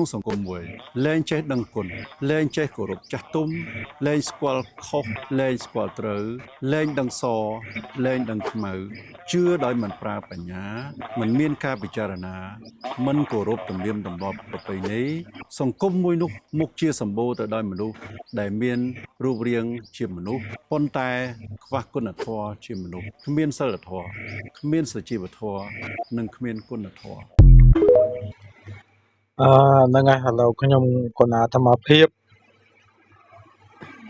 ក្នុងសង្គមមួយលែងចេះដឹងគុណលែងចេះគោរពចាស់ទុំលែងស្គាល់ខុសលែងស្គាល់ត្រូវលែងដឹងសលែងដឹងខ្មៅជឿដោយមិនប្រើបញ្ញាមិនមានការពិចារណាមិនគោរពទំនៀមទម្លាប់ប្រពៃណីសង្គមមួយនោះមុខជាសម្បូរទៅដោយមនុស្សដែលមានរូបរាងជាមនុស្សប៉ុន្តែខ្វះគុណធម៌ជាមនុស្សគ្មានសិលធម៌គ្មានសុជីវធម៌និងគ្មានគុណធម៌ អឺហ្នឹងហើយឥឡូវខ្ញុំកណាអាត្មាភាព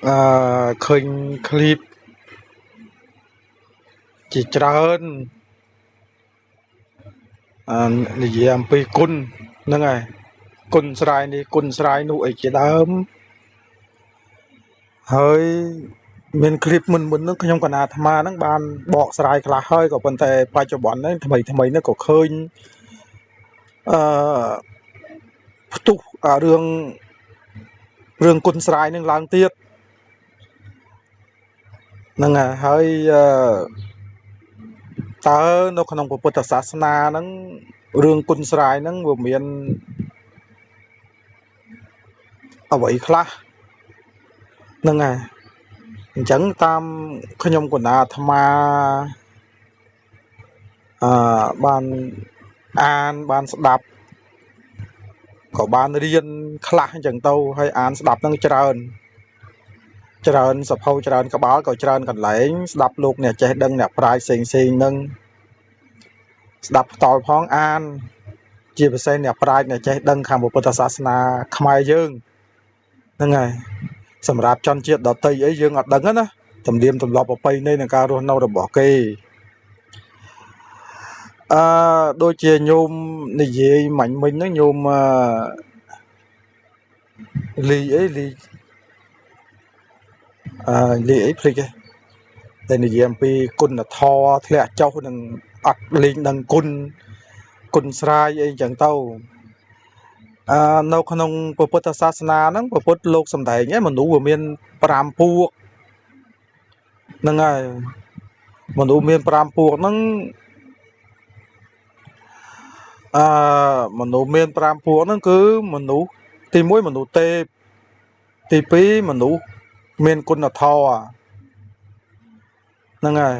អឺឃើញឃ្លីបជាច្រើនអឺនិយាយអំពីគុណហ្នឹងហើយគុណស្រាយនេះគុណស្រាយនោះអីជាដើមហើយមានឃ្លីបមុនមុនហ្នឹងខ្ញុំកណាអាត្មាហ្នឹងបានបកស្រាយខ្លះហើយក៏ប៉ុន្តែបច្ចុប្បន្នហ្នឹងថ្មីថ្មីហ្នឹងក៏ឃើញអឺផ្ទុះអារឿងរឿងគុណស្រាយនឹងឡើងទៀតហ្នឹងហើយអឺតើនៅក្នុងពុទ្ធសាសនាហ្នឹងរឿងគុណស្រាយហ្នឹងវាមានអ្វីខ្លះហ្នឹងហើយអញ្ចឹងតាមខ្ញុំកណាអាត្មាអឺបានអានបានស្ដាប់ក៏បានរៀនខ្លះអញ្ចឹងទៅហើយអានស្ដាប់នឹងច្រើនច្រើនសភៅច្រើនក្បាលក៏ច្រើនកន្លែងស្ដាប់លោកអ្នកចេះដឹងអ្នកប្រាជ្ញផ្សេងផ្សេងនឹងស្ដាប់ផ្ទាល់ផងអានជាពិសេសអ្នកប្រាជ្ញអ្នកចេះដឹងខាងពុទ្ធសាសនាខ្មែរយើងហ្នឹងហើយសម្រាប់ជនជាតិដតីអីយើងអត់ដឹងណាទំនៀមទម្លាប់ប្រពៃណីនៃការរស់នៅរបស់គេអឺដូចជាញោមនិយាយមាញ់មិញហ្នឹងញោមអឺលីអីលីអឺលីអីភ្លេចតែនិយាយអំពីគុណធម៌ធ្លាក់ចុះនឹងអត់លេងដឹងគុណគុណស្រាយអីចឹងទៅអឺនៅក្នុងពុទ្ធសាសនាហ្នឹងពុទ្ធលោកសំដែងមនុស្សវាមាន5ពួកហ្នឹងហើយមនុស្សមាន5ពួកហ្នឹងអឺមនុស្សមាន5ពួកហ្នឹងគឺមនុស្សទី1មនុស្សទេពទី2មនុស្សមានគុណធម៌ហ្នឹងហើយ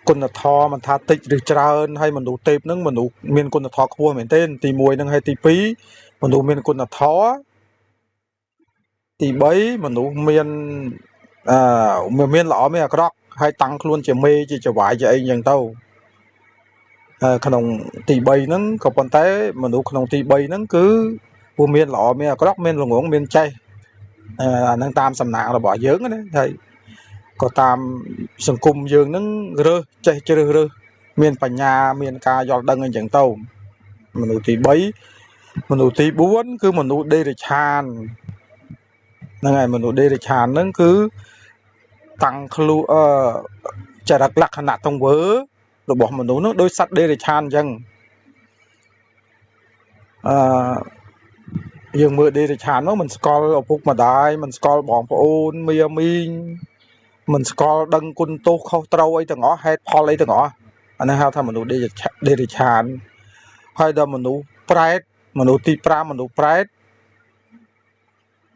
គុណធម៌មិនថាតិចឬច្រើនហើយមនុស្សទេពហ្នឹងមនុស្សមានគុណធម៌ខ្ពស់មែនទែនទី1ហ្នឹងហើយទី2មនុស្សមានគុណធម៌ទី3មនុស្សមានអឺមានល្អមានអាក្រក់ហើយតាំងខ្លួនជាមេជាចវាយជាអីអញ្ចឹងទៅក្នុងទី3ហ្នឹងក៏ប៉ុន្តែមនុស្សក្នុងទី3ហ្នឹងគឺពួកមានល្អមានអាក្រក់មានល្ងងមានចេះអាហ្នឹងតាមសំណាងរបស់យើងណាហើយក៏តាមសង្គមយើងហ្នឹងរើសចេះជ្រើសរើសមានបញ្ញាមានការយល់ដឹងអីចឹងទៅមនុស្សទី3មនុស្សទី4គឺមនុស្សដេរឆានហ្នឹងហើយមនុស្សដេរឆានហ្នឹងគឺតាំងខ្លួនអឺចរិតលក្ខណៈទង្វើរបស់មនុស្សហ្នឹងដូចសត្វដេរឆានអញ្ចឹងអឺយើងមើលដេរឆាននោះមិនស្គាល់ឪពុកម្ដាយមិនស្គាល់បងប្អូនមីមីងមិនស្គាល់ដឹងគុណទោសខុសត្រូវអីទាំងអស់ហេតុផលអីទាំងអស់អានេះហៅថាមនុស្សដេរឆានហើយដល់មនុស្សប្រែតមនុស្សទី5មនុស្សប្រែត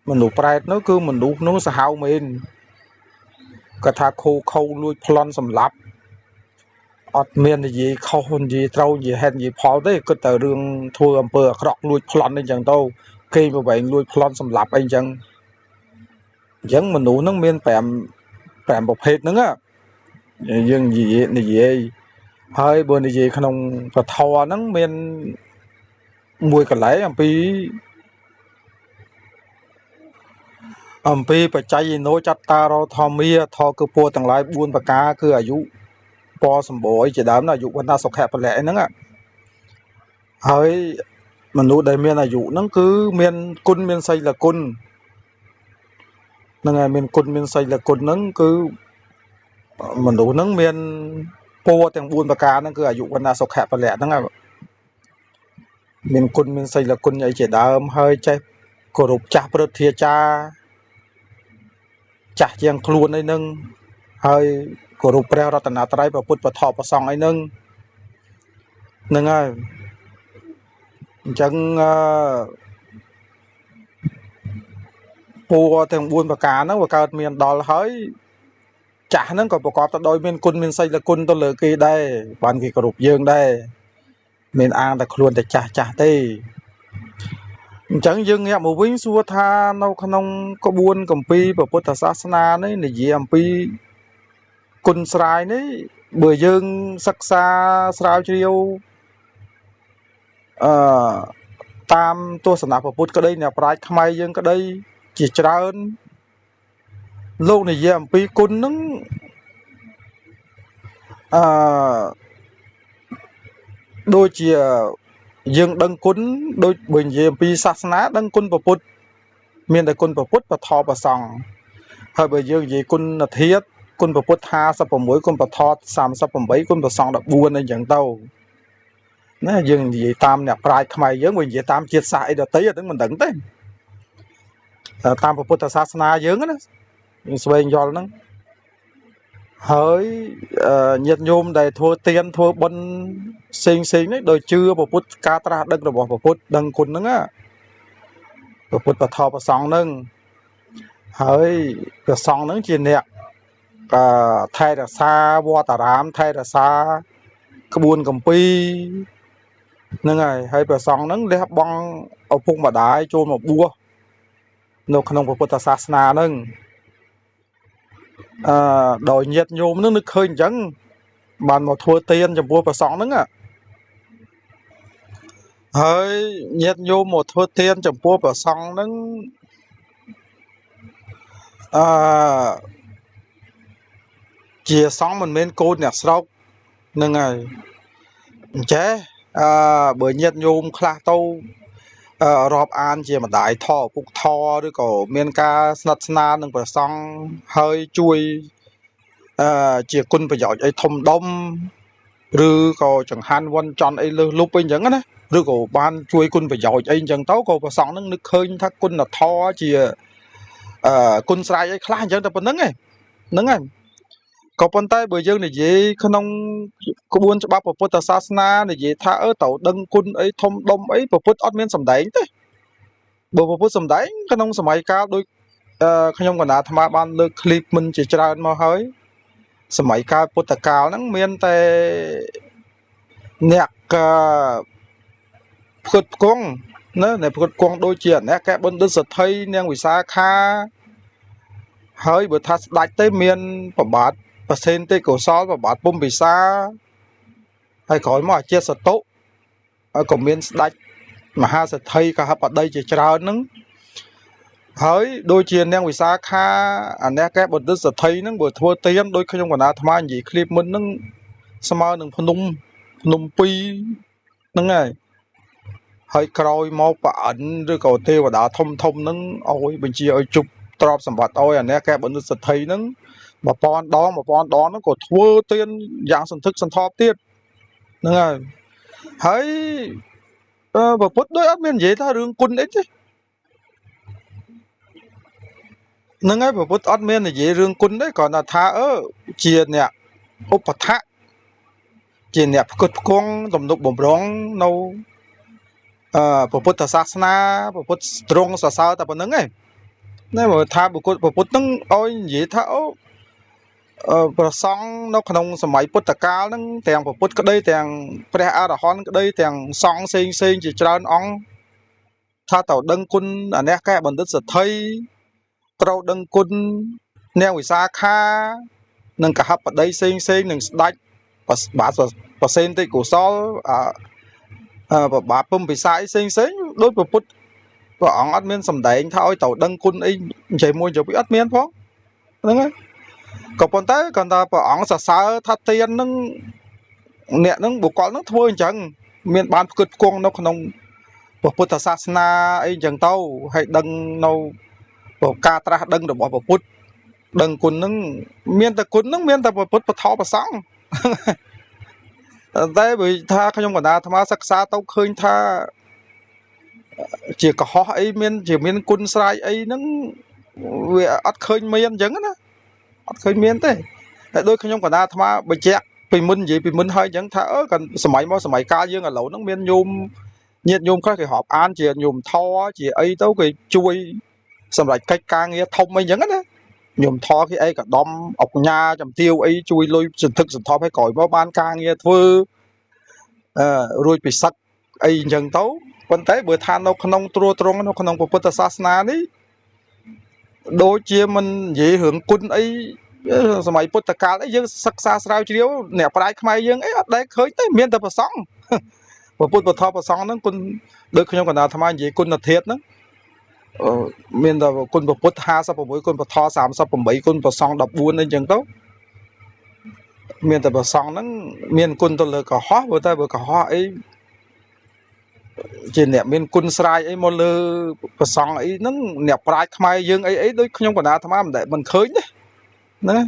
មនុស្សប្រែតនោះគឺមនុស្សនោះសាហាវមែនគាត់ថាខូខូលួចប្លន់សម្លាប់អត់មាននិយាយខុសនិយាយត្រូវនិយាយហេតុនិយាយផលទេគិតតែរឿងធ្វើអំពើអាក្រក់លួចប្លន់អីចឹងទៅគេប្រវែងលួចប្លន់សម្លាប់អីចឹងអញ្ចឹងមនុស្សហ្នឹងមាន5 5ប្រភេទហ្នឹងយើងនិយាយនិយាយហើយបើនិយាយក្នុងពធហ្នឹងមានមួយកន្លែងអំពីបច្ច័យណូចត្តារោធម្មាធគឺពួរទាំងឡាយ4ប្រការគឺអាយុពណ៌សម្បូរអីជាដើមអាយុវណ្ណៈសុខៈពលៈអីហ្នឹងហើយមនុស្សដែលមានអាយុហ្នឹងគឺមានគុណមានសីលគុណហ្នឹងហើយមានគុណមានសីលគុណហ្នឹងគឺមនុស្សហ្នឹងមានពណ៌ទាំង4ប្រការហ្នឹងគឺអាយុវណ្ណៈសុខៈពលៈហ្នឹងមានគុណមានសីលគុណអីជាដើមហើយចេះគោរពចាស់ព្រឹទ្ធាចារ្យចាស់ជាងខ្លួនអីហ្នឹងហើយគោរពព្រះរតនត្រ័យព្រះពុទ្ធពធព្រះសង្ឃអីហ្នឹងហ្នឹងហើយអញ្ចឹងអឺ ពរទាំង4ប្រការហ្នឹងវាកើតមានដល់ហើយចាស់ហ្នឹងក៏ប្រកបទៅដោយមានគុណមានសីលគុណទៅលើគេដែរបានគេគោរពយើងដែរមានអាងតែខ្លួនតែចាស់ចាស់ទេអញ្ចឹងយើងងាកមកវិញសួរថានៅក្នុងក្បួនគម្ពីរព្រះពុទ្ធសាសនានេះនិយាយអំពីគុណស្រាយនេះបើយើងសិក្សាស្រាវជ្រាវអឺតាមទស្សនៈព្រះពុទ្ធក្តីអ្នកប្រាជ្ញខ្មែរយើងក្តីជាច្រើនលោកនិយាយអំពីគុណហ្នឹងអឺដូចជាយើងដឹងគុណដូចបើនិយាយអំពីសាសនាដឹងគុណព្រះពុទ្ធមានតែគុណព្រះពុទ្ធពធព្រះសង្ឃហើយបើយើងនិយាយគុណធាតុគុណព្រះពុទ្ធ56គុណពធ38គុណព្រះសង្ឃ14អីចឹងទៅណាយើងនិយាយតាមអ្នកប្រាជ្ញខ្មែរយើងបើនិយាយតាមជាតិសាសន៍អីដទៃអាហ្នឹងមិនដឹងទេតាមពុទ្ធសាសនាយើងណាយើងស្វែងយល់ហ្នឹងហើយញាតិញោមដែលធ្វើទានធ្វើបុណ្យផ្សេងផ្សេងនេះដោយជឿព្រះពុទ្ធការត្រាស់ដឹងរបស់ព្រះពុទ្ធដឹងគុណហ្នឹងណាព្រះពុទ្ធពធព្រះសង្ឃហ្នឹងហើយព្រះសង្ឃហ្នឹងជាអ្នកថែរក្សាវត្តអារាមថែរក្សាក្បួនគម្ពីរហ្នឹងហើយហើយព្រះសង្ឃហ្នឹងលះបង់ឪពុកម្ដាយចូលមកបួសនៅក្នុងព្រះពុទ្ធសាសនាហ្នឹងអឺដោយញាតិញោមហ្នឹងនឹកឃើញអញ្ចឹងបានមកធ្វើទានចំពោះព្រះសង្ឃហ្នឹងហើយញាតិញោមមកធ្វើទានចំពោះព្រះសង្ឃហ្នឹងអឺជាសង្ឃមិនមែនកូនអ្នកស្រុកហ្នឹងហើយអញ្ចេះអឺបើញាតិញោមខ្លះទៅរាប់អានជាម្ដាយធឪពុកធឬក៏មានការស្និទ្ធស្នាលនឹងព្រះសង្ឃហើយជួយជាគុណប្រយោជន៍អីធំដុំឬក៏ចង្ហាន់វ៉ាន់ចន់អីលើសលុបអីអញ្ចឹងណាឬក៏បានជួយគុណប្រយោជន៍អីអញ្ចឹងទៅក៏ព្រះសង្ឃនឹងនឹកឃើញថាគុណធម៌ជាគុណស្រ័យអីខ្លះអញ្ចឹងតែប៉ុណ្្នឹងឯងហ្នឹងហើយក៏ប៉ុន្តែបើយើងនិយាយក្នុងក្បួនច្បាប់ពុទ្ធសាសនានិយាយថាត្រូវដឹងគុណអីធំដុំអីព្រះពុទ្ធអត់មានសម្ដែងទេបើព្រះពុទ្ធសម្ដែងក្នុងសម័យកាលដូចខ្ញុំកណ្ដាលអាត្មាបានលើកឃ្លីបមិនជាច្រើនមកហើយសម័យកាលពុទ្ធកាលហ្នឹងមានតែអ្នកផ្គត់ផ្គង់ណាអ្នកផ្គត់ផ្គង់ដូចជាអ្នកកែបណ្ឌិតសទ្ធិនាងវិសាខាហើយបើថាស្ដេចទៅមានប្របាទប្រសេនទេកុសលប្របាទពុំពិសាហើយក្រោយមកអាជាសតុហើយក៏មានស្ដេចមហាសេដ្ឋីកហបតីជាច្រើនហ្នឹងហើយដូចជានាងវិសាខាអាអ្នកកែបណ្ឌិតសទ្ធិហ្នឹងបើធ្វើទានដូចខ្ញុំកណ្ដាលអាត្មានិយាយឃ្លៀបមុនហ្នឹងស្មើនឹងភ្នំភ្នំពីរហ្នឹងហើយហើយក្រោយមកប្រអិនឬក៏ទេវតាធំធំហ្នឹងឲ្យបញ្ជាឲ្យជប់ទ្រព្យសម្បត្តិឲ្យអាអ្នកកែបណ្ឌិតសទ្ធិហ្នឹង1000ដង1000ដងហ្នឹងក៏ធ្វើទានយ៉ាងសន្ធឹកសន្ធាប់ទៀតហ្នឹងហើយហើយព្រះពុទ្ធដូចអត់មាននិយាយថារឿងគុណអីទេហ្នឹងហើយព្រះពុទ្ធអត់មាននិយាយរឿងគុណទេគ្រាន់តែថាជាអ្នកឧបថៈជាអ្នកផ្គត់ផ្គង់ទំនុកបំរុងនៅព្រះពុទ្ធសាសនាព្រះពុទ្ធទ្រង់សរសើរតែប៉ុណ្្នឹងឯងណែបើថាបុគ្គលព្រះពុទ្ធហ្នឹងឲ្យនិយាយថាព្រះសង្ឃនៅក្នុងសម័យពុទ្ធកាលហ្នឹងទាំងព្រះពុទ្ធក្តីទាំងព្រះអរហន្តក្តីទាំងសង្ឃផ្សេងផ្សេងជាច្រើនអង្គថាត្រូវដឹងគុណអាអ្នកកែបណ្ឌិតសទ្ធិត្រូវដឹងគុណនាងវិសាខានិងកហបតីផ្សេងផ្សេងនិងស្ដេចបាទប្រសេនតិកុសលប្របាទពុំពិសាអីផ្សេងផ្សេងដោយព្រះពុទ្ធព្រះអង្គអត់មានសម្ដែងថាឲ្យត្រូវដឹងគុណអីនិយាយមួយនិយាយពីរអត់មានផងហ្នឹងហើយក៏ប៉ុន្តែគាត់ថាព្រះអង្គសរសើរថាទានហ្នឹងអ្នកហ្នឹងបុគ្គលហ្នឹងធ្វើអញ្ចឹងមានបានផ្គត់ផ្គង់នៅក្នុងព្រះពុទ្ធសាសនាអីអញ្ចឹងទៅហើយដឹងនៅការត្រាស់ដឹងរបស់ព្រះពុទ្ធដឹងគុណហ្នឹងមានតែគុណហ្នឹងមានតែព្រះពុទ្ធពធព្រះសង្ឃតែបើថាខ្ញុំកណ្ដាលអាត្មាសិក្សាទៅឃើញថាជាកុហកអីមានជាមានគុណស្រ័យអីហ្នឹងវាអត់ឃើញមានអញ្ចឹងណាអត់ឃើញមានទេតែដូចខ្ញុំកណ្ដាលអាត្មាបញ្ជាក់ពីមុននិយាយពីមុនហើយអញ្ចឹងថាសម័យមកសម័យកាលយើងឥឡូវហ្នឹងមានញោមញាតិញោមខ្លះគេរាប់អានជាញោមធរជាអីទៅគេជួយ សម្រាប់កិច្ចការងារធំអីចឹងណាញោមធគេអីក៏ដំអុកញ៉ាចំទាវអីជួយលុយសន្ធឹកសន្ធាប់ឲ្យក្រោយមកបានការងារធ្វើអឺរួចពីសឹកអីអញ្ចឹងទៅប៉ុន្តែបើថានៅក្នុងត្រួតត្រងនៅក្នុងពុទ្ធសាសនានេះដូចជាមិននិយាយរឿងគុណអីសម័យពុទ្ធកាលអីយើងសិក្សាស្រាវជ្រាវអ្នកប្រាជ្ញខ្មែរយើងអីអត់ដែលឃើញទេមានតែប្រសង់ពុទ្ធពធប្រសង់ហ្នឹងគុណដូចខ្ញុំកណ្ដាលអាត្មានិយាយគុណធាតុហ្នឹងមានតែគុណពុទ្ធ56គុណពធ38គុណប្រសង់14អីចឹងទៅមានតែប្រសង់ហ្នឹងមានគុណទៅលើកុហកព្រោះតែបើកុហកអីជាអ្នកមានគុណស្រាយអីមកលើប្រសង់អីហ្នឹងអ្នកប្រាជ្ញខ្មែរយើងអីអីដូចខ្ញុំកណ្ដាលអាត្មាមិនដែលមិនឃើញទេណា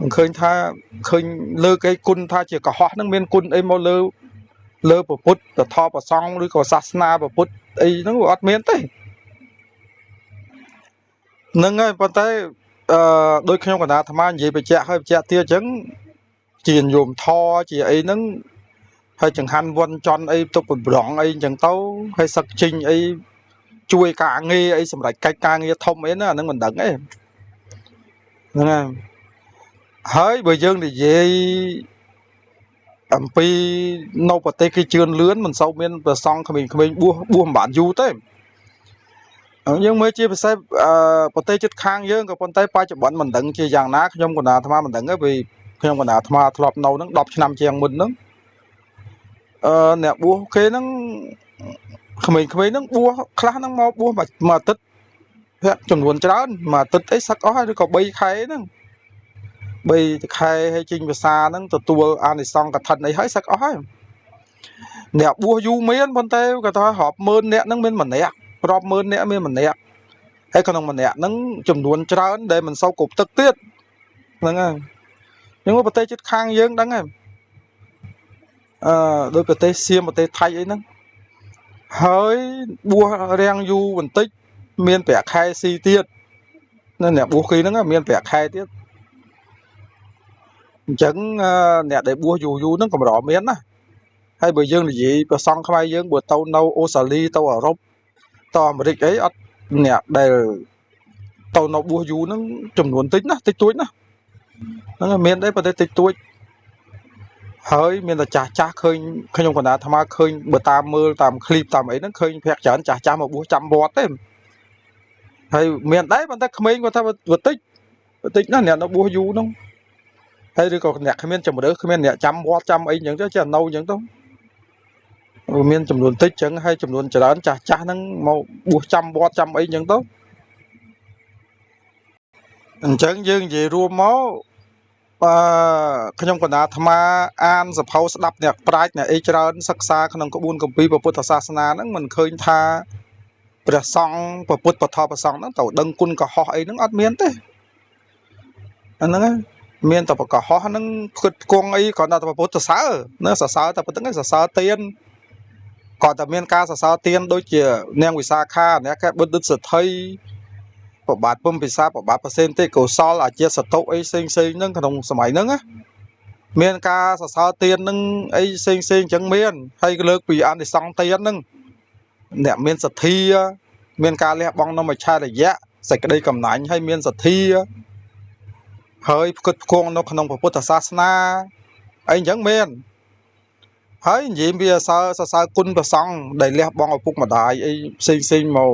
មិនឃើញថាឃើញលើកអីគុណថាជាកុហកហ្នឹងមានគុណអីមកលើលើពុទ្ធពធប្រសង់ឬក៏សាសនាពុទ្ធអីហ្នឹងវាអត់មានទេហ្នឹងហើយប៉ុន្តែអឺដូចខ្ញុំកណ្ដាលអាត្មានិយាយបញ្ជាក់ហើយបញ្ជាក់ទៀតអញ្ចឹងជាញោមធជាអីហ្នឹងហើយចង្ហាន់វ័នចន់អីទុកប្រងអីអញ្ចឹងទៅហើយសឹកជីងអីជួយការងារអីសម្រាប់កិច្ចការងារធំអីណាអាហ្នឹងមិនដឹងទេហ្នឹងហើយហើយបើយើងនិយាយអំពីនៅប្រទេសគេជឿនលឿនមិនសូវមានព្រះសង្ឃក្មេងៗបួសបួសមិនបានយូរទេយើងមើលជាពិសេសអឺប្រទេសជិតខាងយើងក៏ប៉ុន្តែបច្ចុប្បន្នមិនដឹងជាយ៉ាងណាខ្ញុំកណ្ដាលអាត្មាមិនដឹងទេពីខ្ញុំកណ្ដាលអាត្មាធ្លាប់នៅហ្នឹង10ឆ្នាំជាងមុនហ្នឹងអឺអ្នកបួសគេហ្នឹងក្មេងៗហ្នឹងបួសខ្លះហ្នឹងមកបួសមួយអាទិត្យភ័ក្រចំនួនច្រើនមួយអាទិត្យអីសឹកអស់ហើយឬក៏3ខែហ្នឹង3ខែហើយចេញភាសាហ្នឹងទទួលអានិសង្សកឋិនអីហើយសឹកអស់ហើយអ្នកបួសយូរមានប៉ុន្តែគាត់ថារាប់ម៉ឺនអ្នកហ្នឹងមានម្នាក់រាប់ម៉ឺនអ្នកមានម្នាក់ហើយក្នុងម្នាក់ហ្នឹងចំនួនច្រើនដែលមិនសូវគប់ទឹកទៀតហ្នឹងហើយយើងមកប្រទេសជិតខាងយើងដឹងហើយអឺដោយប្រទេសសៀមប្រទេសថៃអីហ្នឹងហើយបួសរាំងយូរបន្តិចមានប្រាក់ខែស៊ីទៀតនៅអ្នកបួសគេហ្នឹងមានប្រាក់ខែទៀតអញ្ចឹងអ្នកដែលបួសយូរយូរហ្នឹងកម្រមានណាហើយបើយើងនិយាយប្រសង់ខ្មែរយើងបើទៅនៅអូស្ត្រាលីទៅអឺរ៉ុបទៅអាមេរិកអីអត់អ្នកដែលទៅនៅបួសយូរហ្នឹងចំនួនតិចណាស់តិចតួចណាស់ហ្នឹងមានដែរប្រទេសតិចតួចហើយមានតែចាស់ចាស់ឃើញខ្ញុំកណ្ដាលអាត្មាឃើញបើតាមមើលតាមឃ្លីបតាមអីហ្នឹងឃើញភាគច្រើនចាស់ចាស់មកបួសចាំវត្តទេហើយមានដែរប៉ុន្តែក្មេងគាត់ថាវាតិចវាតិចណាស់អ្នកនៅបួសយូរហ្នឹងហើយឬក៏អ្នកគ្មានជំរឿគ្មានអ្នកចាំវត្តចាំអីអញ្ចឹងទៅចេះនៅអញ្ចឹងទៅមានចំនួនតិចអញ្ចឹងហើយចំនួនច្រើនចាស់ចាស់ហ្នឹងមកបួសចាំវត្តចាំអីអញ្ចឹងទៅអញ្ចឹងយើងនិយាយរួមមកអឺខ្ញុំកណ្ដាលអាត្មាអានសភៅស្ដាប់អ្នកប្រាជ្ញអ្នកអីច្រើនសិក្សាក្នុងក្បួនគម្ពីរពុទ្ធសាសនាហ្នឹងមិនឃើញថាព្រះសង្ឃពុទ្ធពធព្រះសង្ឃហ្នឹងត្រូវដឹងគុណកុហកអីហ្នឹងអត់មានទេអាហ្នឹងមានតែកុហកហ្នឹងគិតគង់អីគ្រាន់តែពុទ្ធសរសើរណាសរសើរតែប៉ុណ្្នឹងសរសើរទៀនក៏តែមានការសរសើរទៀនដូចជានាងវិសាខាអ្នកកែបុត្រសទ្ធិប្របាទពុំពិសាប្របាទប្រសេនទេកុសលអាជាសតុអីផ្សេងផ្សេងហ្នឹងក្នុងសម័យហ្នឹងណាមានការសរសើរទៀនហ្នឹងអីផ្សេងផ្សេងអញ្ចឹងមានហើយលើកពីអានិសង្សទៀនហ្នឹងអ្នកមានសទ្ធាមានការលះបង់នៅមច្ឆរិយៈសេចក្តីកំណាញ់ហើយមានសទ្ធាហើយផ្គត់ផ្គង់នៅក្នុងពុទ្ធសាសនាអីអញ្ចឹងមានហើយនិយាយវាសរសើរគុណព្រះសង្ឃដែលលះបង់ឪពុកម្ដាយអីផ្សេងផ្សេងមក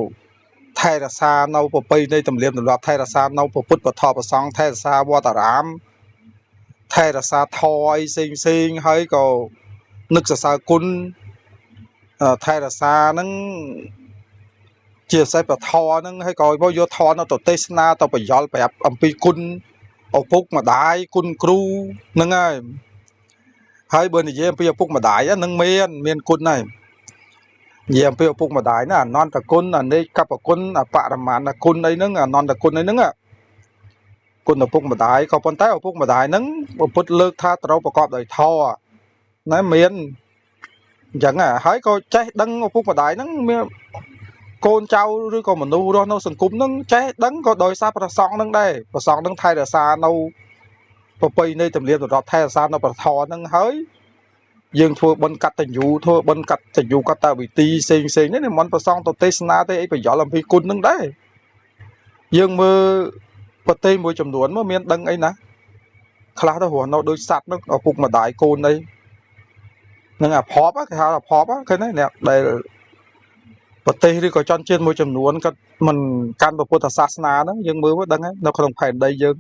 ថែរក្សានៅប្រពៃណីទំនៀមទម្លាប់ថែរក្សានៅពុទ្ធពធព្រះសង្ឃថែរក្សាវត្តអារាមថែរក្សាធម៌អីផ្សេងផ្សេងហើយក៏នឹកសរសើរគុណថែរក្សាហ្នឹងជាពិសេសពធហ្នឹងហើយក៏មកយកធម៌ទៅទេសនាទៅបញ្យល់ប្រាប់អំពីគុណឪពុកម្ដាយគុណគ្រូហ្នឹងហើយហើយបើនិយាយអំពីឪពុកម្ដាយហ្នឹងមានគុណហើយនិយាយអំពីឪពុកម្ដាយណាអនន្តគុណអនេកកបគុណអបរមាណគុណអីហ្នឹងអនន្តគុណអីហ្នឹងគុណឪពុកម្ដាយក៏ប៉ុន្តែឪពុកម្ដាយហ្នឹងពុទ្ធលើកថាត្រូវប្រកបដោយធម៌ណាមានអញ្ចឹងហើយក៏ចេះដឹងឪពុកម្ដាយហ្នឹងមានកូនចៅឬក៏មនុស្សរស់នៅសង្គមហ្នឹងចេះដឹងក៏ដោយសារព្រះសង្ឃហ្នឹងដែរព្រះសង្ឃហ្នឹងថែរក្សានៅប្រពៃណីទំនៀមទម្លាប់ថែរក្សានៅប្រធរហ្នឹងហើយយើងធ្វើបុណ្យកតញ្ញូធ្វើបុណ្យកតញ្ញូកតវិធីផ្សេងផ្សេងនេះមិនប្រសងទៅទេសនាទេអីប្រយល់អំពីគុណហ្នឹងដែរ យើងមើលប្រទេសមួយចំនួនមកមានដឹងអីណាខ្លះទៅរស់នៅដូចសត្វហ្នឹងឪពុកម្ដាយកូនអីនឹងអាផប់គេហៅអាផប់ឃើញទេអ្នកដែលប្រទេសឬក៏ជនជាតិមួយចំនួនគាត់មិនកាន់ពុទ្ធសាសនាហ្នឹងយើងមើលមកដឹងហើយនៅក្នុងផែនដីយើង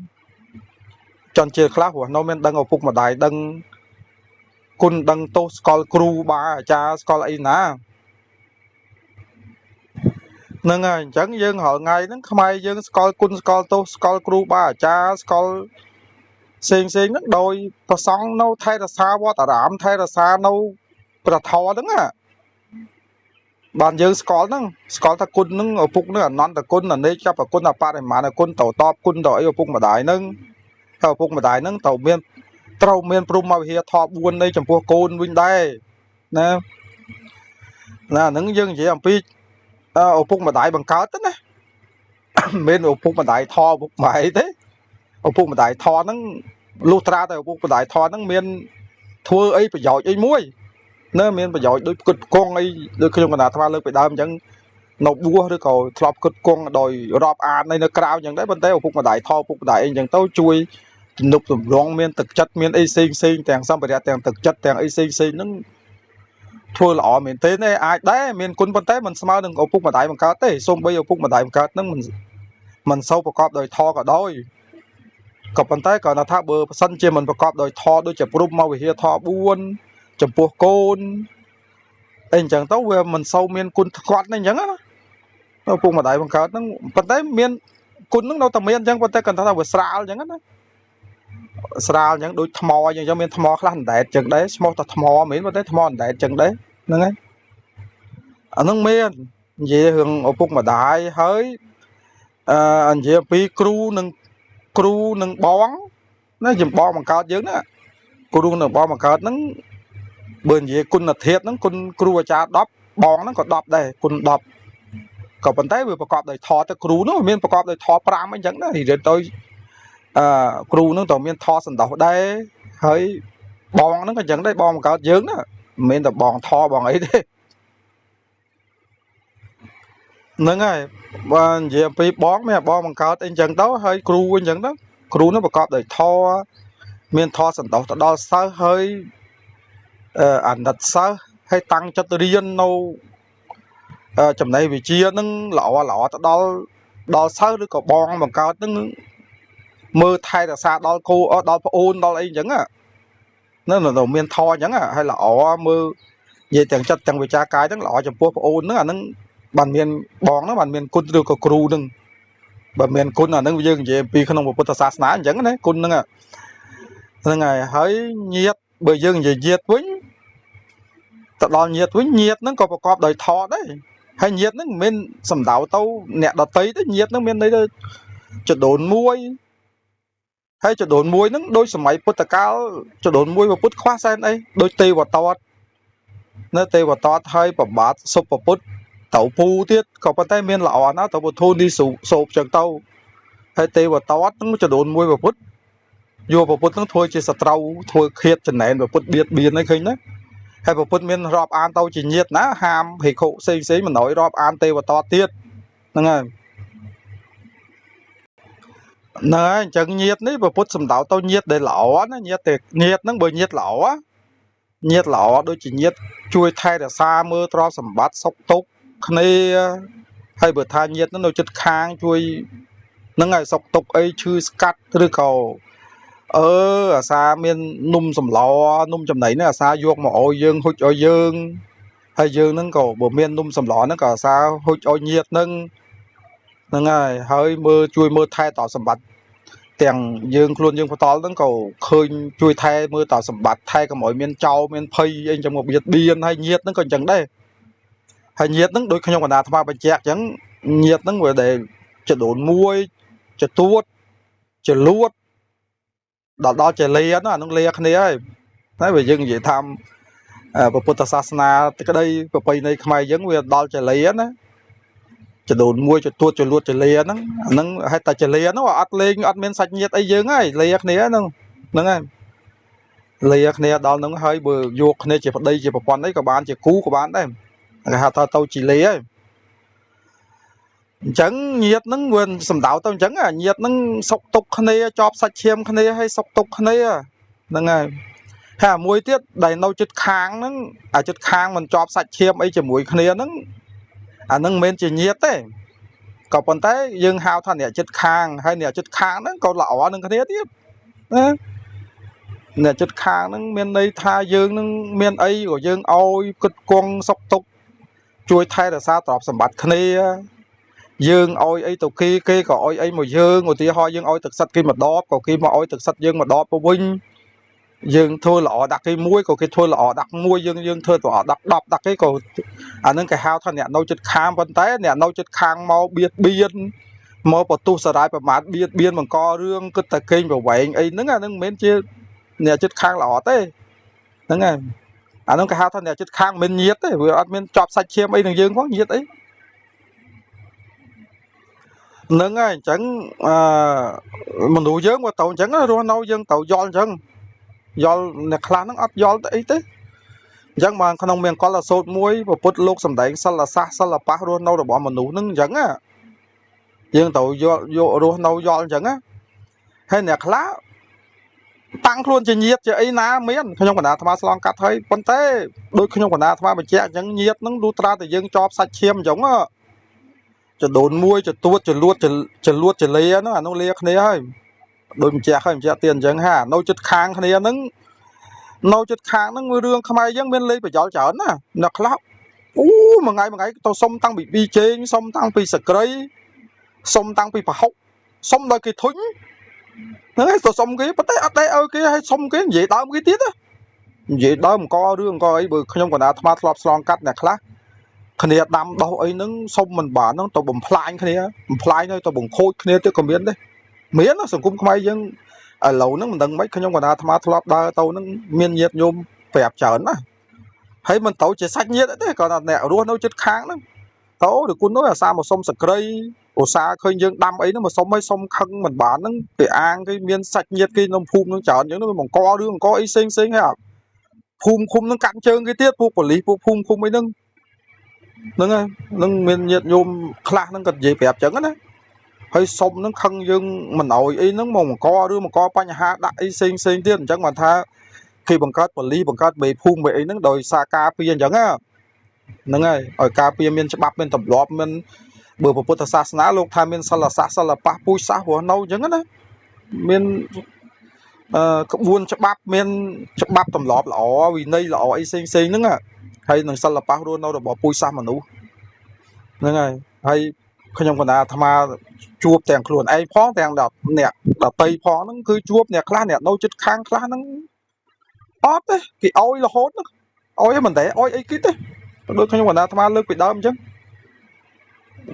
ជនជាតិខ្លះរស់នៅមានដឹងឪពុកម្ដាយដឹងគុណដឹងទោសស្គាល់គ្រូបាអាចារ្យស្គាល់អីណាហ្នឹងហើយអញ្ចឹងយើងរាល់ថ្ងៃហ្នឹងខ្មែរយើងស្គាល់គុណស្គាល់ទោសស្គាល់គ្រូបាអាចារ្យស្គាល់ផ្សេងផ្សេងហ្នឹងដោយប្រសង់នៅថែរក្សាវត្តអារាមថែរក្សានៅព្រះធម៌ហ្នឹងណាបានយើងស្គាល់ហ្នឹងស្គាល់ថាគុណហ្នឹងឪពុកហ្នឹងអនន្តគុណអនេកបគុណអបរិមាណគុណទៅតបគុណទៅអីឪពុកម្ដាយហ្នឹងហើយឪពុកម្ដាយហ្នឹងត្រូវមានព្រហ្មវិហារធម៌4នៃចំពោះកូនវិញដែរណាណាហ្នឹងយើងនិយាយអំពីឪពុកម្ដាយបង្កើតទៅណាមិនមែនឪពុកម្ដាយធឪពុកម្ដាយទេឪពុកម្ដាយធហ្នឹងលុះត្រាតែឪពុកម្ដាយធហ្នឹងមានធ្វើអីប្រយោជន៍អីមួយណាមានប្រយោជន៍ដូចផ្គត់ផ្គង់អីដូចខ្ញុំកណ្ដាលអាត្មាលើកពីដើមអញ្ចឹងនៅបួសឬក៏ធ្លាប់ផ្គត់ផ្គង់ដោយរាប់អាននៅក្រៅអញ្ចឹងដែរប៉ុន្តែឪពុកម្ដាយធឪពុកម្ដាយអីអញ្ចឹងទៅជួយទំនុកទម្រង់មានទឹកចិត្តមានអីផ្សេងផ្សេងទាំងសម្ភារៈទាំងទឹកចិត្តទាំងអីផ្សេងផ្សេងហ្នឹងធ្វើល្អមែនទេអាចដែរមានគុណប៉ុន្តែមិនស្មើនឹងឪពុកម្ដាយបង្កើតទេសូម្បីឪពុកម្ដាយបង្កើតហ្នឹងមិនសូវប្រកបដោយធម៌ក៏ដោយក៏ប៉ុន្តែគ្រាន់តែថាបើប្រសិនជាមិនប្រកបដោយធម៌ដូចជាព្រំមកវិហារធម៌4ចំពោះកូនអីអញ្ចឹងទៅវាមិនសូវមានគុណថ្កត់នេះអញ្ចឹងណាឪពុកម្ដាយបង្កើតហ្នឹងប៉ុន្តែមានគុណហ្នឹងនៅតែមានអញ្ចឹងប៉ុន្តែគ្រាន់តែថាវាស្រាលអញ្ចឹងណាស្រាលអញ្ចឹងដូចថ្មអញ្ចឹងមានថ្មខ្លះអណ្ដែតអញ្ចឹងដែរឈ្មោះតែថ្មមែនប៉ុន្តែថ្មអណ្ដែតអញ្ចឹងដែរហ្នឹងហើយអាហ្នឹងមាននិយាយរឿងឪពុកម្ដាយហើយអឺនិយាយអំពីគ្រូនិងគ្រូនិងបងណាចំបងបង្កើតយើងណាគ្រូនិងបងបង្កើតហ្នឹងបើនិយាយគុណធាតុហ្នឹងគុណគ្រូអាចារ្យ10បងហ្នឹងក៏10ដែរគុណ10ក៏ប៉ុន្តែវាប្រកបដោយធម៌ទៅគ្រូនោះមានប្រកបដោយធម៌5អីចឹងណារៀនទៅអឺគ្រូហ្នឹងក៏មានធម៌សន្តោសដែរហើយបងហ្នឹងក៏ចឹងដែរបងបង្កើតយើងណាមិនមែនតែបងធម៌បងអីទេហ្នឹងហើយបើនិយាយអំពីបងមានបងបង្កើតអីចឹងទៅហើយគ្រូអញ្ចឹងទៅគ្រូនោះប្រកបដោយធម៌មានធម៌សន្តោសទៅដល់សិស្សហើយអាណិតសិស្សហើយតាំងចិត្តរៀននៅចំណេះវិជ្ជាហ្នឹងល្អល្អទៅដល់ដល់សិស្សឬក៏បងបង្កើតហ្នឹងមើលថែរក្សាដល់គោដល់ប្អូនដល់អីអញ្ចឹងណានៅមានធម៌អញ្ចឹងហើយល្អមើលនិយាយទាំងចិត្តទាំងវិចារកាយហ្នឹងល្អចំពោះប្អូនហ្នឹងអាហ្នឹងបានមានបងហ្នឹងបានមានគុណឬក៏គ្រូហ្នឹងបើមានគុណអាហ្នឹងយើងនិយាយអំពីក្នុងពុទ្ធសាសនាអញ្ចឹងណាគុណហ្នឹងហ្នឹងហើយហើយញាតបើយើងនិយាយញាតវិញទៅដល់ញាតវិញញាតហ្នឹងក៏ប្រកបដោយធម៌ដែរហើយញាតហ្នឹងមិនមែនសំដៅទៅអ្នកដតីទេញាតហ្នឹងមានន័យទៅចដូនមួយហើយចដូនមួយហ្នឹងដូចសម័យពុទ្ធកាលចដូនមួយពុទ្ធខ្វះសែនអីដូចទេវតតនៅទេវតតហើយប្របាទសុពពុទ្ធទៅពូទៀតក៏ប៉ុន្តែមានល្អណាស់ទៅពុទ្ធនេះសោបចឹងទៅហើយទេវតតហ្នឹងចដូនមួយពុទ្ធយកពុទ្ធហ្នឹងធ្វើជាសត្រូវធ្វើឃាតចំណែនពុទ្ធបៀតបៀនហ្នឹងឃើញណាហើយពុទ្ធមានរាប់អានទៅជាញាតណាហាមភិក្ខុផ្សេងផ្សេងមិនឲ្យរាប់អានទេវតតទៀតហ្នឹងហើយហ្នឹងហើយអញ្ចឹងញាតនេះពុទ្ធសំដៅទៅញាតដែលល្អណាញាតតែញាតហ្នឹងបើញាតល្អញាតល្អដូចជាញាតជួយថែរក្សាមើលទ្រព្យសម្បត្តិសុខទុក្ខគ្នាហើយបើថាញាតហ្នឹងនៅចិត្តខាងជួយហ្នឹងហើយសុខទុក្ខអីឈឺស្កាត់ឬក៏អឺអាសាមាននំសម្លនំចំណីហ្នឹងអាសាយកមកឲ្យយើងហុចឲ្យយើងហើយយើងហ្នឹងក៏បើមាននំសម្លហ្នឹងក៏អាសាហុចឲ្យញាតហ្នឹងហ្នឹងហើយហើយមើលជួយមើលថែតសម្បត្តិទាំងយើងខ្លួនយើងបន្តហ្នឹងក៏ឃើញជួយថែមើលតសម្បត្តិថែកុំឲ្យមានចោលមានភ័យអីចឹងមកបៀតបៀនហើយញាតហ្នឹងក៏អញ្ចឹងដែរហើយញាតហ្នឹងដូចខ្ញុំកណ្ដាលអាត្មាបញ្ជាក់អញ្ចឹងញាតហ្នឹងវាដែលចដូនមួយចទួតចលួតដល់ចលាហ្នឹងអានោះលាគ្នាហើយតែបើយើងនិយាយថាពុទ្ធសាសនាក្តីប្រពៃណីខ្មែរយើងវាដល់ចលាណាចដូនមួយចទួតចលួតចលាហ្នឹងអាហ្នឹងហេតុតែចលាហ្នឹងអត់លេងអត់មានសាច់ញាតិអីយើងហើយលាគ្នាហ្នឹងហ្នឹងហើយលាគ្នាដល់ហ្នឹងហើយបើយកគ្នាជាប្តីជាប្រពន្ធអីក៏បានជាគូក៏បានដែរគេហៅថាទៅជាលាហើយ អញ្ចឹងញាតហ្នឹងវាសំដៅទៅអញ្ចឹងអាញាតហ្នឹងសុកទុកគ្នាជាប់សាច់ឈាមគ្នាហើយសុកទុកគ្នាហ្នឹងហើយហើយអាមួយទៀតដែលនៅចិត្តខាងហ្នឹងអាចិត្តខាងមិនជាប់សាច់ឈាមអីជាមួយគ្នាហ្នឹងអាហ្នឹងមិនមែនជាញាតទេក៏ប៉ុន្តែយើងហៅថាអ្នកចិត្តខាងហើយអ្នកចិត្តខាងហ្នឹងក៏ល្អនឹងគ្នាទៀតណាអ្នកចិត្តខាងហ្នឹងមានន័យថាយើងហ្នឹងមានអីក៏យើងឲ្យគិតគង់សុកទុកជួយថែរក្សាទ្រព្យសម្បត្តិគ្នា យើងឲ្យអីទៅគេគេក៏ឲ្យអីមកយើងឧទាហរណ៍យើងឲ្យទឹកសិតគេមួយដបក៏គេមកឲ្យទឹកសិតយើងមួយដបទៅវិញយើងធ្វើល្អដាក់គេមួយក៏គេធ្វើល្អដាក់មួយយើងយើងធ្វើល្អដាក់10ដាក់គេក៏អានឹងគេហៅថាអ្នកនៅចិត្តខាងប៉ុន្តែអ្នកនៅចិត្តខាងមកបៀតបៀនមកបន្ទុះសរាយប្រមាថបៀតបៀនបង្ករឿងគិតតែកេងប្រវែងអីហ្នឹងអានឹងមិនមែនជាអ្នកចិត្តខាងល្អទេហ្នឹងហើយអានឹងគេហៅថាអ្នកចិត្តខាងមិនញាតទេវាអត់មានចប់សាច់ឈាមអីនឹងយើងផងញាតអី ហ្នឹងហើយអញ្ចឹងអឺមនុស្សយើងក៏ទៅអញ្ចឹងរស់នៅយើងត្រូវយល់អញ្ចឹងយល់អ្នកខ្លះហ្នឹងអត់យល់ទៅអីទេអញ្ចឹងបានក្នុងមង្គលសូត្រមួយពពុទ្ធលោកសំដែងសិលសាសសិល្បៈរស់នៅរបស់មនុស្សហ្នឹងអញ្ចឹងណាយើងត្រូវយល់យករស់នៅយល់អញ្ចឹងណាហើយអ្នកខ្លះតាំងខ្លួនជាញាតជាអីណាមានខ្ញុំកណ្ដាលអាត្មាស្លងកាត់ហើយប៉ុន្តែដូចខ្ញុំកណ្ដាលអាត្មាបញ្ជាក់អញ្ចឹងញាតហ្នឹងលុះត្រាតែយើងជាប់សាច់ឈាមអញ្ចឹងចដូនមួយចទួតចលួតចលួតចលាហ្នឹងអានោះលាគ្នាហើយ ដូចបញ្ជាក់ហើយបញ្ជាក់ទៀតអញ្ចឹងហានៅចិត្តខាងគ្នាហ្នឹងនៅចិត្តខាងហ្នឹងរឿងខ្មែរយើងមានលេខប្រយោលច្រើនណាអ្នកខ្លះអូមួយថ្ងៃមួយថ្ងៃទៅសុំតាំងពីប៊ីចេងសុំតាំងពីសក្រីសុំតាំងពីប្រហុកសុំដល់គេធុញហ្នឹងហើយទៅសុំគេប៉ុន្តែអត់ដែរឲ្យគេឲ្យសុំគេនិយាយដើមគេទៀតណានិយាយដើមអង្គរឿងអង្គអីបើខ្ញុំកណ្ដាលអាត្មាធ្លាប់ឆ្លងកាត់អ្នកខ្លះគ្នាដាំដោះអីហ្នឹងសុំមិនបានហ្នឹងទៅបំផ្លាញគ្នាបំផ្លាញហើយទៅបង្ខូចគ្នាទៀតក៏មានដែរមានណាសង្គមខ្មែរយើង ឥឡូវហ្នឹងមិនដឹងមិនខ្ញុំកណ្ដាលអាត្មាធ្លាប់ដើរទៅហ្នឹងមានញាតិញោមប្រាប់ច្រើនណាស់ហើយមិនត្រូវជាសាច់ញាតិទេគាត់ថាអ្នករស់នៅជិតខាងហ្នឹងទៅឬគុណនោះអាសាមកសុំសក្រីឧស្សាហ៍ឃើញយើងដាំអីហ្នឹងមកសុំឲ្យសុំខឹងមិនបានហ្នឹងគេអាងគេមានសាច់ញាតិគេក្នុងភូមិហ្នឹងច្រើនអញ្ចឹងវាបង្ករឿងបង្កអីផ្សេងផ្សេងហើយអាភូមិឃុំហ្នឹងកាន់ជើងគេទៀតពួកប៉ូលីសពួកភូមិឃុំអីហ្នឹងហ្នឹងហើយហ្នឹងមានញាតិញោមខ្លះហ្នឹងគាត់និយាយប្រាប់អញ្ចឹងណា ហើយសុំហ្នឹងខឹងយើងមិនអោយអីហ្នឹងមកបង្កឬបង្កបញ្ហាដាក់អីផ្សេងផ្សេងទៀតអញ្ចឹងបានថាគេបង្កើតប៉ូលីសបង្កើតមេភូមិមេអីហ្នឹងដោយសារការពារអញ្ចឹងណាហ្នឹងហើយឲ្យការពារមានច្បាប់មានទម្លាប់មានបើពុទ្ធសាសនាលោកថាមានសិលសាសសិល្បៈពូជសាសន៍រស់នៅអញ្ចឹងណាមានអឺក្បួនច្បាប់មានច្បាប់ទម្លាប់ល្អវិន័យល្អអីផ្សេងផ្សេងហ្នឹងហើយនឹងសិល្បៈរស់នៅរបស់ពូជសាសន៍មនុស្សហ្នឹងហើយហើយខ្ញុំកណ្ដាលអាត្មា ជួបទាំងខ្លួនឯងផងទាំងដល់អ្នកដតីផងហ្នឹងគឺជួបអ្នកខ្លះអ្នកនៅជិតខាងខ្លះហ្នឹងអត់ទេគេអោយរហូតហ្នឹងអោយមិនដែរអោយអីគេទេដូចខ្ញុំកណ្ដាលអាត្មាលើកពីដើមអញ្ចឹង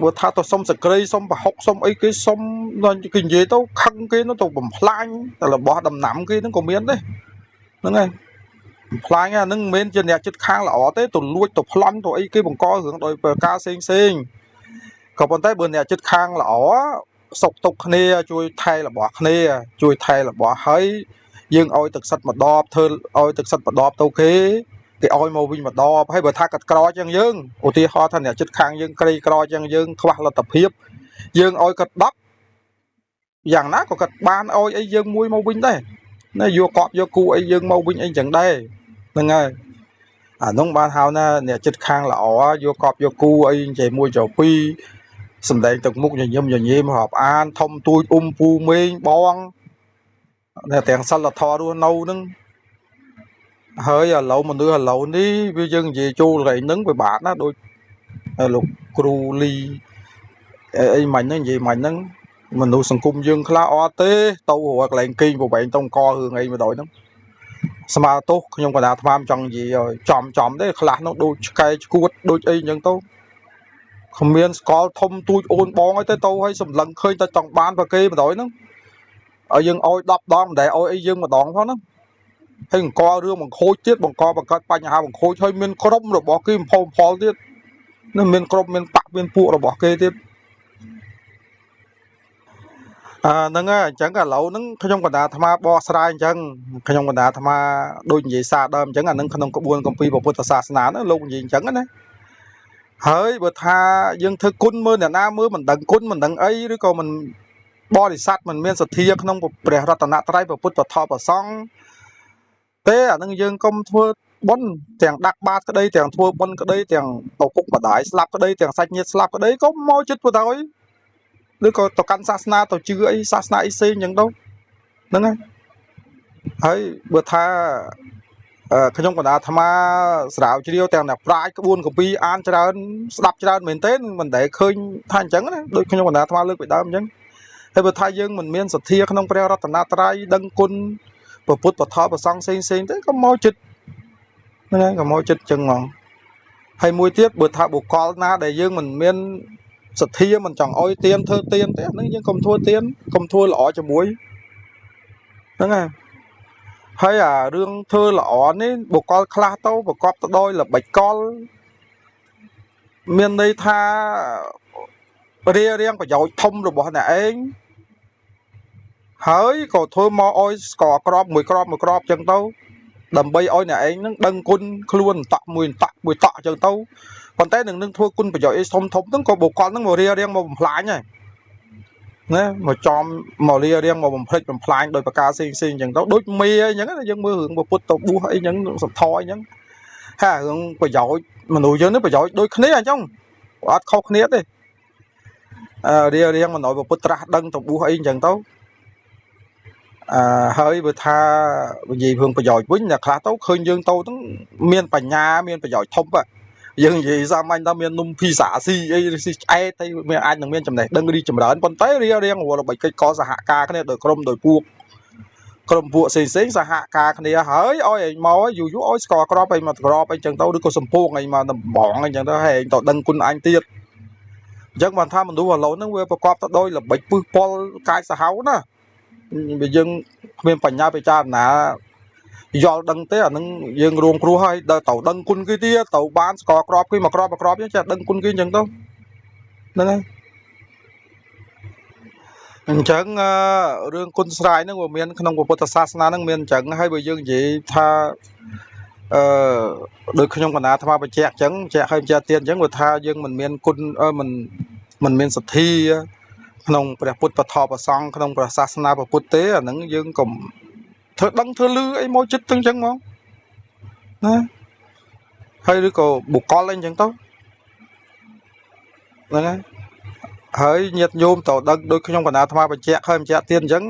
បើថាទៅសុំសក្រីសុំប្រហុកសុំអីគេសុំគេនិយាយទៅខឹងគេនោះទៅបំផ្លាញតែរបស់ដំណាំគេហ្នឹងក៏មានដែរហ្នឹងហើយបំផ្លាញអាហ្នឹងមិនមែនជាអ្នកចិត្តខាងល្អទេទៅលួចទៅប្លន់ទៅអីគេបង្ករឿងដោយប្រការផ្សេងផ្សេងក៏ប៉ុន្តែបើអ្នកចិត្តខាងល្អ សុកទុកគ្នាជួយថែរបស់គ្នាជួយថែរបស់ហើយយើងឲ្យទឹកសិតមួយដបធ្វើឲ្យទឹកសិតមួយដបទៅគេគេឲ្យមកវិញមួយដបហើយបើថាកាត់ក្រជាងយើងឧទាហរណ៍ថាអ្នកចិត្តខាងយើងក្រីក្រជាងយើងខ្វះលទ្ធភាពយើងឲ្យគាត់10យ៉ាងណាក៏គាត់បានឲ្យអីយើងមួយមកវិញដែរណាយកកប់យកគូអីយើងមកវិញអីចឹងដែរហ្នឹងហើយអានោះបានហៅណាអ្នកចិត្តខាងល្អយកកប់យកគូអីនិយាយមួយចៅពីរ សំដែងទឹកមុខញញឹមញញែមរាប់អានធំទូចអ៊ុំពូមេងបងអ្នកទាំងសិលធម៌រស់នៅហ្នឹងហើយឥឡូវមនុស្សឥឡូវនេះវាយើងនិយាយចូលកន្លែងហ្នឹងពិបាកណាស់ដូចលោកគ្រូលីអីមិញហ្នឹងនិយាយមិញហ្នឹងមនុស្សសង្គមយើងខ្លះអត់ទេទៅរកកន្លែងគេងប្រវែងទៅអង្គរឿងអីមកដល់ហ្នឹងស្មើទោសខ្ញុំកណ្ដាលអាត្មាមិនចង់និយាយឲ្យចំចំទេខ្លះនោះដូចឆ្កែឆ្កួតដូចអីអញ្ចឹងទៅ គ្មានស្គាល់ធំទូចអូនបងអីទៅទៅឲ្យសម្លឹងឃើញតែចង់បានប្រគេបណ្ដោយហ្នឹងឲ្យយើងឲ្យ10ដងមិនដែលឲ្យអីយើងម្ដងផងហ្នឹងហើយអង្គរឿងបង្ខូចទៀតបង្កបង្កើតបញ្ហាបង្ខូចហើយមានក្រុមរបស់គេបំផុសបំផុលទៀតនឹងមានក្រុមមានបាក់មានពួករបស់គេទៀតអាហ្នឹងហើយអញ្ចឹងឥឡូវហ្នឹងខ្ញុំកណ្ដាលអាត្មាបកស្រាយអញ្ចឹងខ្ញុំកណ្ដាលអាត្មាដូចនិយាយសារដើមអញ្ចឹងអាហ្នឹងក្នុងក្បួនគម្ពីរពុទ្ធសាសនាហ្នឹងលោកនិយាយអញ្ចឹងណា ហើយបើថាយើងធ្វើគុណមើលអ្នកណាមើលមិនដឹងគុណមិនដឹងអីឬក៏មិនបរិស័ទមិនមានសទ្ធាក្នុងព្រះរតនត្រ័យព្រះពុទ្ធពធព្រះសង្ឃទេអានឹងយើងកុំធ្វើបុណ្យទាំងដាក់បាតក្តីទាំងធ្វើបុណ្យក្តីទាំងឪពុកម្ដាយស្លាប់ក្តីទាំងសាច់ញាតិស្លាប់ក្តីកុំមកចិត្តបណ្ដោយឬក៏ទៅកាន់សាសនាទៅជឿអីសាសនាអីផ្សេងអញ្ចឹងទៅហ្នឹងហើយហើយបើថាខ្ញុំកណ្ដាលអាត្មាស្រាវជ្រាវទាំងអ្នកប្រាជ្ញក្បួនកម្ពីអានច្រើនស្ដាប់ច្រើនមែនទែនមិនដែលឃើញថាអញ្ចឹងណាដូចខ្ញុំកណ្ដាលអាត្មាលើកពីដើមអញ្ចឹងហើយបើថាយើងមិនមានសទ្ធាក្នុងព្រះរតនត្រ័យដឹងគុណព្រះពុទ្ធពធព្រះសង្ឃផ្សេងផ្សេងទេក៏មកចិត្តហ្នឹងហើយក៏មកចិត្តអញ្ចឹងហ្មងហើយមួយទៀតបើថាបុគ្គលណាដែលយើងមិនមានសទ្ធាមិនចង់អោយទៀនធ្វើទៀនទេអាហ្នឹងយើងកុំធ្វើទៀនកុំធ្វើល្អជាមួយហ្នឹងហើយហើយអារឿងធ្វើល្អនេះបុគ្គលខ្លះទៅប្រកបទៅដោយល្បិចកលមានន័យថារារាងប្រយោជន៍ធំរបស់អ្នកឯងហើយក៏ធ្វើមកឲ្យស្ករក្របមួយក្របមួយក្របចឹងទៅដើម្បីឲ្យអ្នកឯងនឹងដឹងគុណខ្លួនតក់មួយតក់មួយតក់ចឹងទៅប៉ុន្តែនឹងធ្វើគុណប្រយោជន៍អីធំធំហ្នឹងក៏បុគ្គលហ្នឹងមករារាងមកបំផ្លាញដែរណាមកចំមករារាងមកបំផ្លិចបំផ្លាញដោយប្រការផ្សេងផ្សេងចឹងទៅដូចមេអីចឹងណាយើងមើលរឿងពុទ្ធទៅបួសអីចឹងសន្ធអីចឹងហើយរឿងប្រយោជន៍មនុស្សយើងនេះប្រយោជន៍ដូចគ្នាអញ្ចឹងអត់ខុសគ្នាទេអឺរារាងមិនឲ្យពុទ្ធត្រាស់ដឹងទៅបួសអីចឹងទៅអឺហើយបើថានិយាយរឿងប្រយោជន៍វិញអ្នកខ្លះទៅឃើញយើងទៅហ្នឹងមានបញ្ញាមានប្រយោជន៍ធំយើងនិយាយសាមញ្ញថាមាននំភីសាស៊ីអីស៊ីឆ្អែតហើយមានអាចនឹងមានចំណេះដឹងរីចម្រើនប៉ុន្តែរារាងរាល់ល្បិចកិច្ចកសហការគ្នាដោយក្រុមដោយពួកក្រុមពួកផ្សេងផ្សេងសហការគ្នាហើយឲ្យឯងមកយូរយូរឲ្យស្ករក្របឯងមកក្របអីចឹងទៅឬក៏សំពងឯងមកដំបងអីចឹងទៅហើយឯងទៅដឹងគុណអញទៀតអញ្ចឹងបានថាមនុស្សឥឡូវហ្នឹងវាប្រកបទៅដោយល្បិចពឹសពលកាយសាហាវណាបើយើងគ្មានបញ្ញាពិចារណាយល់ដឹងទេអានឹងយើងរួមគ្រោះហើយដល់ទៅដឹងគុណគេទៀតទៅបានស្ករក្របគេមកក្របមកក្របចឹងចេះដឹងគុណគេអញ្ចឹងទៅហ្នឹងហើយអញ្ចឹងរឿងគុណស្រ័យហ្នឹងវាមានក្នុងពុទ្ធសាសនាហ្នឹងមានអញ្ចឹងហើយបើយើងនិយាយថាអឺដោយខ្ញុំកណាអាត្មាបញ្ជាក់អញ្ចឹងបញ្ជាក់ឲ្យបញ្ជាក់ទៀតអញ្ចឹងវាថាយើងមិនមានគុណមិនមានសទ្ធាក្នុងព្រះពុទ្ធពធព្រះសង្ឃក្នុងព្រះសាសនាព្រះពុទ្ធទេអាហ្នឹងយើងកុំធ្វើដឹងធ្វើលឺអីមកចិត្តទៅអញ្ចឹងហ្មងណាហើយឬក៏បុគ្គលអីអញ្ចឹងទៅហ្នឹងហើយហើយញាតិញោមទៅដឹងដូចខ្ញុំកណាអាត្មាបញ្ជាក់ហើយបញ្ជាក់ទៀតអញ្ចឹង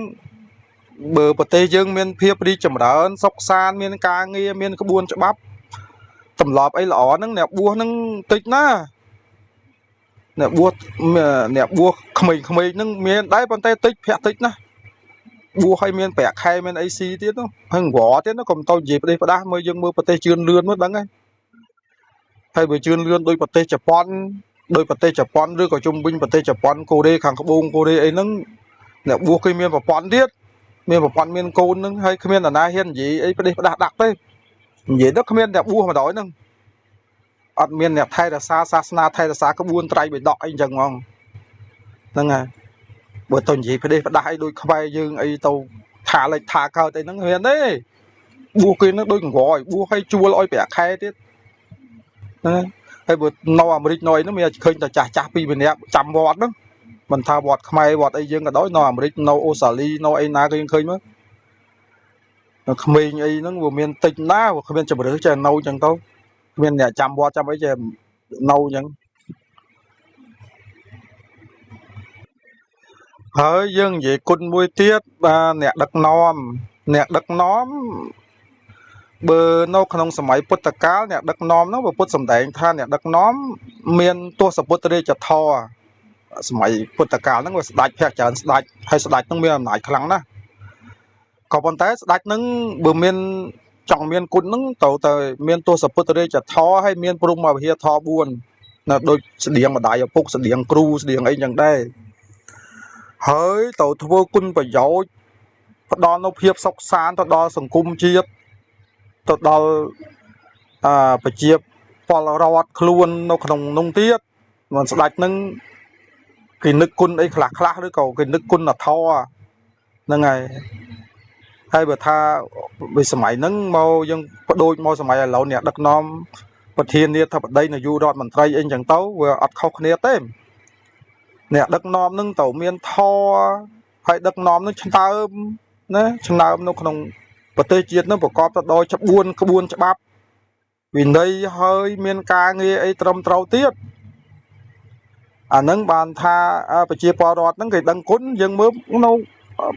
បើប្រទេសយើងមានភាពរីកចម្រើនសុខសាន្តមានការងារមានក្បួនច្បាប់ទម្លាប់អីល្អហ្នឹងអ្នកបួសហ្នឹងតិចណាអ្នកបួសអ្នកបួសក្មេងៗហ្នឹងមានដែរប៉ុន្តែតិចភាក់តិចណាបួសឲ្យមានប្រាក់ខែមានអីស៊ីទៀតនោះហើយងរទៀតនោះកុំទៅនិយាយប្រទេសផ្ដាស់មើលយើងមើលប្រទេសជឿនលឿនមើលដឹងហើយហើយបើជឿនលឿនដូចប្រទេសជប៉ុនដោយប្រទេសជប៉ុនឬក៏ជុំវិញប្រទេសជប៉ុនកូរ៉េខាងត្បូងកូរ៉េអីហ្នឹងអ្នកបួសគេមានប្រព័ន្ធទៀតមានប្រព័ន្ធមានកូនហ្នឹងហើយគ្មាននរណាហ៊ាននិយាយអីប្រទេសផ្ដាស់ដាក់ទេនិយាយទៅគ្មានអ្នកបួសម្ដងហ្នឹងអត់មានអ្នកថែរក្សាសាសនាថែរក្សាក្បួនត្រៃបិដកអីចឹងហ្មងហ្នឹងហើយបើទៅនិយាយប្រទេសផ្ដាស់អីដូចខ្មែរយើងអីទៅថាលិចថាកើតអីហ្នឹងមានទេបួសគេហ្នឹងដូចងរយបួសឲ្យជួលឲ្យប្រាក់ខែទៀតហ្នឹងហើយបើនៅអាមេរិកនៅអីហ្នឹងមានឃើញតែចាស់ចាស់ពីរម្នាក់ចាំវត្តហ្នឹងមិនថាវត្តខ្មែរវត្តអីយើងក៏ដោយនៅអាមេរិកនៅអូស្ត្រាលីនៅអីណាក៏យើងឃើញមើលក្មេងអីហ្នឹងវាមានតិចណាវាគ្មានជំរឿចេះនៅចឹងទៅគ្មានអ្នកចាំវត្តចាំអីចេះនៅចឹងហើយយើងនិយាយគុណមួយទៀតបាទអ្នកដឹកនាំអ្នកដឹកនាំបើនៅក្នុងសម័យពុទ្ធកាលអ្នកដឹកនាំហ្នឹងព្រះពុទ្ធសម្ដែងថាអ្នកដឹកនាំមានទសពុទ្ធរាជធម៌សម័យពុទ្ធកាលហ្នឹងវាស្ដេចភ័ក្រច្រើនស្ដេចហើយស្ដេចហ្នឹងមានអំណាចខ្លាំងណាស់ក៏ប៉ុន្តែស្ដេចហ្នឹងបើមានចង់មានគុណហ្នឹងត្រូវតែមានទសពុទ្ធរាជធម៌ហើយមានព្រហ្មវិហារធម៌4ណាដូចស្តៀងម្ដាយឪពុកស្តៀងគ្រូស្តៀងអីចឹងដែរហើយត្រូវធ្វើគុណប្រយោជន៍ផ្ដល់នូវភាពសុខសាន្តទៅដល់សង្គមជាតិទៅដល់អឺប្រជាពលរដ្ឋខ្លួននៅក្នុងនោះទៀតមិនស្ដេចហ្នឹងគេនឹកគុណអីខ្លះខ្លះឬក៏គេនឹកគុណធម៌ហ្នឹងហើយហើយបើថាវិសម័យហ្នឹងមកយើងបដូចមកសម័យឥឡូវអ្នកដឹកនាំ ប្រធានាធិបតីនាយករដ្ឋមន្ត្រីអីចឹងទៅវាអត់ខុសគ្នាទេអ្នកដឹកនាំនឹងត្រូវមានធម៌ហើយដឹកនាំនឹងឆ្នើមណាឆ្នើមនៅក្នុងប្រទេសជាតិនឹងប្រកបទៅដោយក្បួនក្បួនច្បាប់វិន័យហើយមានការងារអីត្រឹមត្រូវទៀតអានឹងបានថាប្រជាពលរដ្ឋហ្នឹងគេដឹងគុណយើងមើលនៅ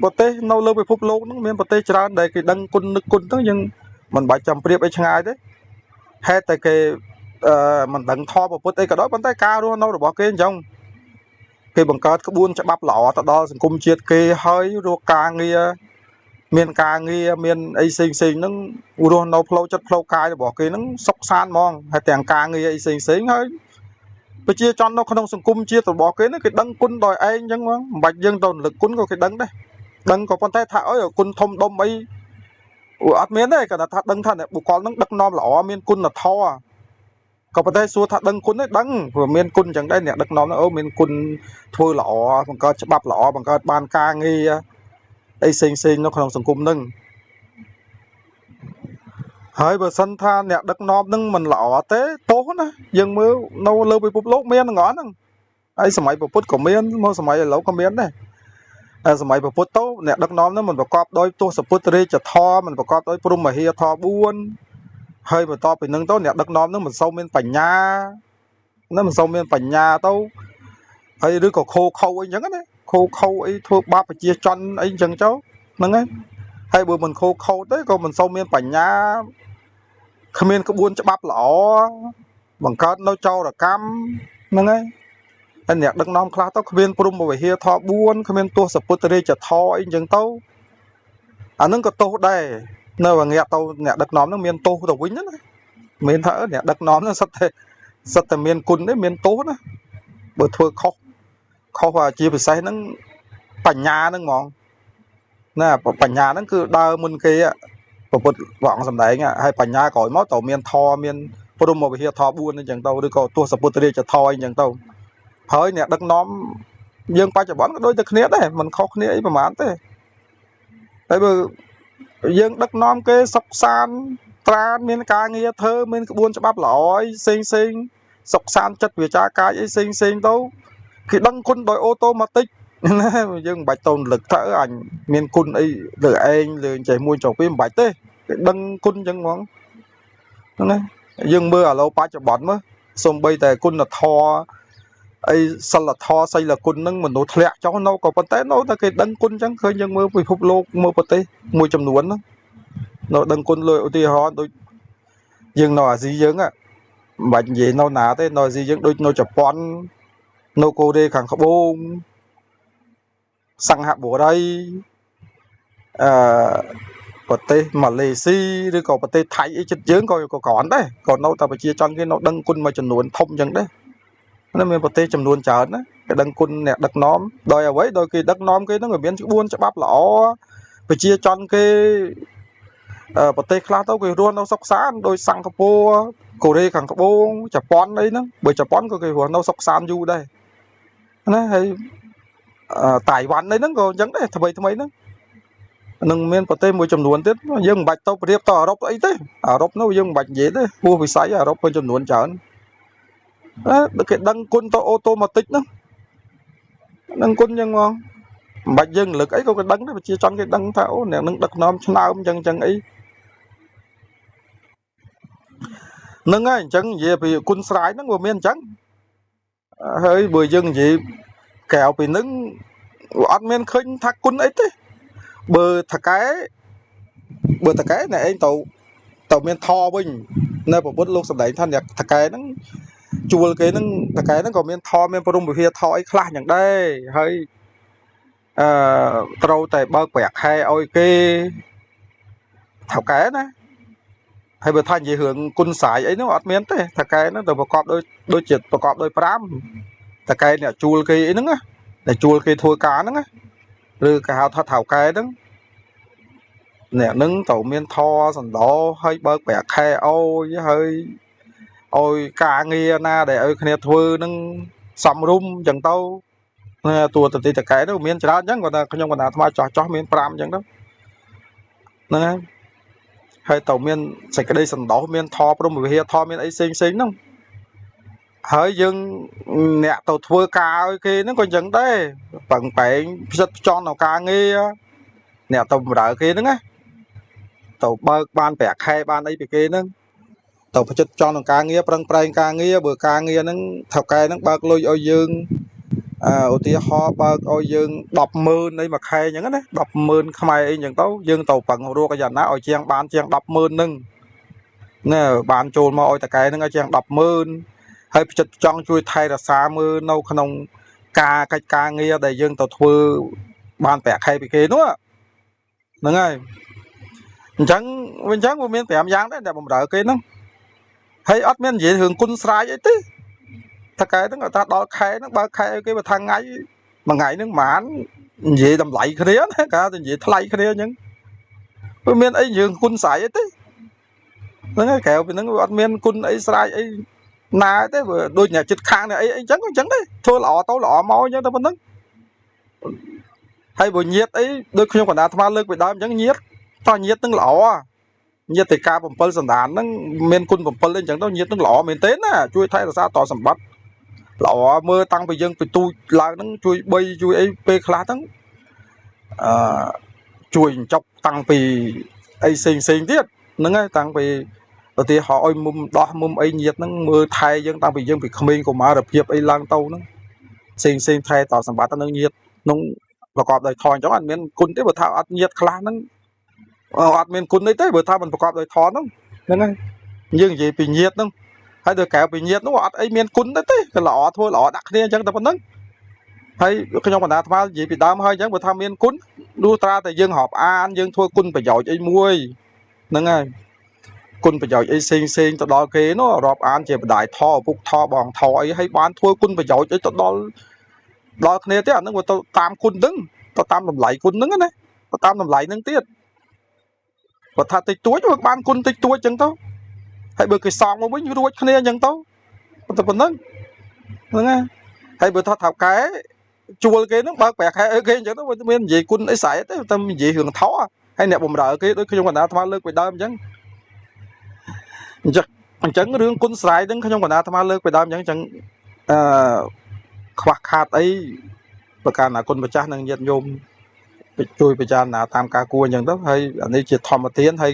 ប្រទេសនៅលើពិភពលោកហ្នឹងមានប្រទេសច្រើនដែលគេដឹងគុណនឹកគុណហ្នឹងយើងមិនបាច់ចាំប្រៀបអីឆ្ងាយទេហេតុតែគេអឺមិនដឹងធម៌ពុទ្ធអីក៏ដោយប៉ុន្តែការរស់នៅរបស់គេអញ្ចឹងគេបង្កើតក្បួនច្បាប់ល្អទៅដល់សង្គមជាតិគេហើយរកការងារមានការងារមានអីផ្សេងផ្សេងហ្នឹងរស់នៅផ្លូវចិត្តផ្លូវកាយរបស់គេហ្នឹងសុខសាន្តហ្មងហើយទាំងការងារអីផ្សេងផ្សេងហើយប្រជាជននៅក្នុងសង្គមជាតិរបស់គេហ្នឹងគេដឹងគុណដោយឯងអញ្ចឹងហ្មងមិនបាច់យើងទៅរំលឹកគុណក៏គេដឹងដែរដឹងក៏ប៉ុន្តែថាអើយគុណធំដុំអីអត់មានទេគាត់ថាដឹងថាអ្នកបុគ្គលហ្នឹងដឹកនាំល្អមានគុណធម៌ក៏ប៉ុន្តែសួរថាដឹងគុណទេដឹងព្រោះមានគុណអញ្ចឹងដែរអ្នកដឹកនាំហ្នឹងអូមានគុណធ្វើល្អបង្កើតច្បាប់ល្អបង្កើតបានការងារអីផ្សេងផ្សេងនៅក្នុងសង្គមហ្នឹងហើយបើសិនថាអ្នកដឹកនាំហ្នឹងមិនល្អទេទោសណាយើងមើលនៅលើពិភពលោកមានទាំងអស់ហ្នឹងហើយសម័យពុទ្ធក៏មានមកសម័យឥឡូវក៏មានដែរតែសម័យពុទ្ធទៅអ្នកដឹកនាំហ្នឹងមិនប្រកបដោយទសពុទ្ធរាជធម៌មិនប្រកបដោយព្រហ្មវិហារធម៌4ហើយបន្ទាប់ពីនឹងទៅអ្នកដឹកនាំហ្នឹងមិនសូវមានបញ្ញាណាមិនសូវមានបញ្ញាទៅហើយឬក៏ខូខូអីចឹងណាខូខូអីធ្វើបាបប្រជាជនអីចឹងទៅហ្នឹងហើយហើយបើមិនខូខូទេក៏មិនសូវមានបញ្ញាគ្មានក្បួនច្បាប់ល្អបង្កើតនៅចោរកម្មហ្នឹងហើយហើយអ្នកដឹកនាំខ្លះទៅគ្មានព្រហ្មវិហារធម៌4គ្មានទសពុទ្ធរាជធម៌អីចឹងទៅអាហ្នឹងក៏ទោសដែរនៅងាកទៅអ្នកដឹកនាំហ្នឹងមានទោសទៅវិញណាមានថាអ្នកដឹកនាំហ្នឹងសិតតែសិតតែមានគុណទេមានទោសណាបើធ្វើខុសខុសជាពិសេសហ្នឹងបញ្ញាហ្នឹងហ្មងណាបញ្ញាហ្នឹងគឺដើរមុនគេពុទ្ធព្រះអង្គសម្ដែងហើយបញ្ញាក្រោយមកត្រូវមានធម៌មានព្រហ្មវិហារធម៌4អញ្ចឹងទៅឬក៏ទសពុទ្ធរាជធម៌អីចឹងទៅហើយអ្នកដឹកនាំយើងបច្ចុប្បន្នក៏ដូចតែគ្នាដែរមិនខុសគ្នាអីប្រហែលទេតែបើយើងដឹកនាំគេសុខសាន្តត្រានមានការងារធ្វើមានក្បួនច្បាប់ល្អអីផ្សេងផ្សេងសុខសាន្តចិត្តវាចាកាយអីផ្សេងផ្សេងទៅគេដឹងគុណដោយ automatic ណាយើងមិនបាច់ទៅរំលឹកថាអញមានគុណអីលើឯងលើចេះមួយចុះពីរមិនបាច់ទេគេដឹងគុណអញ្ចឹងហ្មងហ្នឹងណាយើងមើលឥឡូវបច្ចុប្បន្នមើលសំបីតែគុណធម៌អីសិលធម៌សីលគុណហ្នឹងមនុស្សធ្លាក់ចុះនៅក៏ប៉ុន្តែនៅតែគេដឹងគុណអញ្ចឹងឃើញយើងមើលពិភពលោកមើលប្រទេសមួយចំនួនហ្នឹងនៅដឹងគុណលើឧទាហរណ៍ដូចយើងនៅអាស៊ីយើងមិនបាច់និយាយនៅណាទេនៅអាស៊ីយើងដូចនៅជប៉ុននៅកូរ៉េខាងត្បូងសិង្ហបុរីអឺប្រទេសម៉ាឡេស៊ីឬក៏ប្រទេសថៃអីចិត្តយើងក៏ក៏គ្រាន់ដែរក៏នៅតែប្រជាជនគេនៅដឹងគុណមួយចំនួនធំអញ្ចឹងដែរណាមានប្រទេសចំនួនច្រើនណាគេដឹងគុណអ្នកដឹកនាំដោយអ្វីដោយគេដឹកនាំគេហ្នឹងវាមានក្បួនច្បាប់ល្អប្រជាជនគេប្រទេសខ្លះទៅគេរស់នៅសុខសាន្តដោយសិង្ហបុរីកូរ៉េខាងត្បូងជប៉ុនអីហ្នឹងបើជប៉ុនក៏គេរស់នៅសុខសាន្តយូរដែរណាហើយតៃវ៉ាន់អីហ្នឹងក៏អញ្ចឹងដែរថ្មីថ្មីហ្នឹងនឹងមានប្រទេសមួយចំនួនទៀតយើងមិនបាច់ទៅប្រៀបទៅអឺរ៉ុបអីទេអឺរ៉ុបនោះយើងមិនបាច់និយាយទេពោះវិស័យអឺរ៉ុបមួយចំនួនច្រើនណាគេដឹងគុណទៅ automatic ហ្នឹងដឹងគុណយ៉ាងហ្មងមិនបាច់យើងរលឹកអីក៏គេដឹងដែរប្រជាជនគេដឹងថាអូអ្នកនឹងដឹកនាំឆ្នើមអញ្ចឹងអញ្ចឹងអីហ្នឹងហើយអញ្ចឹងនិយាយពីគុណស្រាយហ្នឹងវាមានអញ្ចឹងហើយបើយើងនិយាយក្រៅពីហ្នឹងអត់មានឃើញថាគុណអីទេបើថកែបើថកែអ្នកឯងទៅទៅមានធវិញនៅពុទ្ធលោកសម្ដែងថាអ្នកថកែហ្នឹងជួលគេហ្នឹងថកែហ្នឹងក៏មានធមានព្រមវិហារធអីខ្លះយ៉ាងដែរហើយអឺត្រូវតែបើកប្រាក់ខែឲ្យគេថកែណាហើយបើថានិយាយរឿងគុណស្រាយអីហ្នឹងអត់មានទេថកែហ្នឹងទៅប្រកបដោយដូចជាប្រកបដោយ5ថកែអ្នកជួលគេអីហ្នឹងណាដែលជួលគេធ្វើការហ្នឹងណាឬគេហៅថាថៅកែហ្នឹងអ្នកហ្នឹងត្រូវមានធសណ្ដោហើយបើកប្រាក់ខែឲ្យហើយឲ្យការងារណាដែលឲ្យគ្នាធ្វើហ្នឹងសំរុំអញ្ចឹងទៅណាតួតតិតកែទៅមានច្រើនអញ្ចឹងគាត់ថាខ្ញុំកណ្ដាលអាត្មាចោះចោះមាន5អញ្ចឹងទៅហ្នឹងហើយ ហើយត្រូវមានសេចក្តីសន្តោសមានធម៌ព្រហ្មវិហារធម៌មានអីផ្សេងផ្សេងហ្នឹងហើយយើងអ្នកទៅធ្វើការឲ្យគេហ្នឹងក៏អញ្ចឹងដែរប្រឹងប្រែងផ្ចិតផ្ចង់នៅការងារអ្នកទៅបម្រើគេហ្នឹងណាទៅបើកបានប្រាក់ខែបានអីពីគេហ្នឹងទៅផ្ចិតផ្ចង់ក្នុងការងារប្រឹងប្រែងការងារបើការងារហ្នឹងថៅកែហ្នឹងបើកលុយឲ្យយើងឧទាហរណ៍បើកឲ្យយើង100000អីមួយខែអញ្ចឹងណា100000ខ្មែរអីអញ្ចឹងទៅយើងទៅប្រឹងរកយ៉ាងណាឲ្យជាងបានជាង100000ហ្នឹងណាបានចូលមកឲ្យតកែហ្នឹងឲ្យជាង100000ហើយផ្ចិតផ្ចង់ជួយថែរក្សាមើលនៅក្នុងការកិច្ចការងារដែលយើងទៅធ្វើបានប្រាក់ខែពីគេនោះហ្នឹងហើយអញ្ចឹងវាអញ្ចឹងវាមាន5យ៉ាងដែរដែលបំរើគេហ្នឹងហើយអត់មាននិយាយរឿងគុណស្រ័យអីទេតកែហ្នឹងគាត់ថាដល់ខែហ្នឹងបើខែឲ្យគេបើថាថ្ងៃមួយថ្ងៃហ្នឹងប្រហែលនិយាយតម្លៃគ្នាណាគេថានិយាយថ្លៃគ្នាអញ្ចឹងវាមានអីរឿងគុណស្រ័យអីទេហ្នឹងហើយក្រៅពីហ្នឹងវាអត់មានគុណអីស្រ័យអីណាទេបើដូចអ្នកចិត្តខាងអ្នកអីអីអញ្ចឹងក៏អញ្ចឹងដែរធ្វើល្អទៅល្អមកអញ្ចឹងតែប៉ុណ្្នឹងហើយបើញាតអីដូចខ្ញុំកណ្ដាលអាត្មាលើកពីដើមអញ្ចឹងញាតតោះញាតនឹងល្អញាតិការ7សន្តានហ្នឹងមានគុណ7អីអញ្ចឹងទៅញាតនឹងល្អមែនទេណាជួយថែរក្សាតសម្បត្តិល្អមើលតាំងពីយើងពីទូចឡើងហ្នឹងជួយបីជួយអីពេលខ្លះហ្នឹងអឺជួយចុកតាំងពីអីផ្សេងផ្សេងទៀតហ្នឹងហើយតាំងពីឧទាហរណ៍ឲ្យមុំដោះមុំអីញាតហ្នឹងមើលថែយើងតាំងពីយើងពីក្មេងកុមារភាពអីឡើងទៅហ្នឹងផ្សេងផ្សេងថែតសម្បត្តិហ្នឹងញាតក្នុងប្រកបដោយធម៌អញ្ចឹងអត់មានគុណទេបើថាអត់ញាតខ្លះហ្នឹងអត់មានគុណអីទេបើថាមិនប្រកបដោយធម៌ហ្នឹងហ្នឹងហើយយើងនិយាយពីញាតហ្នឹងហើយដល់ក្រៅពីញាតនោះអត់អីមានគុណទេទេក៏ល្អធ្វើល្អដាក់គ្នាអញ្ចឹងតែប៉ុណ្្នឹងហើយខ្ញុំបណ្ដាអាត្មានិយាយពីដើមហើយអញ្ចឹងបើថាមានគុណលុះត្រាតែយើងរាប់អានយើងធ្វើគុណប្រយោជន៍អីមួយហ្នឹងហើយគុណប្រយោជន៍អីផ្សេងផ្សេងទៅដល់គេនោះរាប់អានជាបដាយធឪពុកធបងធអីហើយបានធ្វើគុណប្រយោជន៍អីទៅដល់ដល់គ្នាទេអាហ្នឹងវាទៅតាមគុណហ្នឹងទៅតាមតម្លៃគុណហ្នឹងណាទៅតាមតម្លៃហ្នឹងទៀតបើថាតិចតួចវាបានគុណតិចតួចអញ្ចឹងទៅហើយបើគេសងមកវិញរួចគ្នាអញ្ចឹងទៅតែប៉ុណ្្នឹងហ្នឹងហើយហើយបើថាថៅកែជួលគេហ្នឹងបើកប្រាក់ខែអីគេអញ្ចឹងទៅវាមាននិយាយគុណអីស្រ័យទេតែនិយាយរឿងថោហើយអ្នកបំរើគេដូចខ្ញុំកណ្ដាលអាត្មាលើកពីដើមអញ្ចឹងអញ្ចឹងអញ្ចឹងរឿងគុណស្រ័យហ្នឹងខ្ញុំកណ្ដាលអាត្មាលើកពីដើមអញ្ចឹងអញ្ចឹងអឺខ្វះខាតអីប្រការណាគុណម្ចាស់និងញាតិញោមជួយពិចារណាតាមការគួរអញ្ចឹងទៅហើយអានេះជាធម្មទានហើយ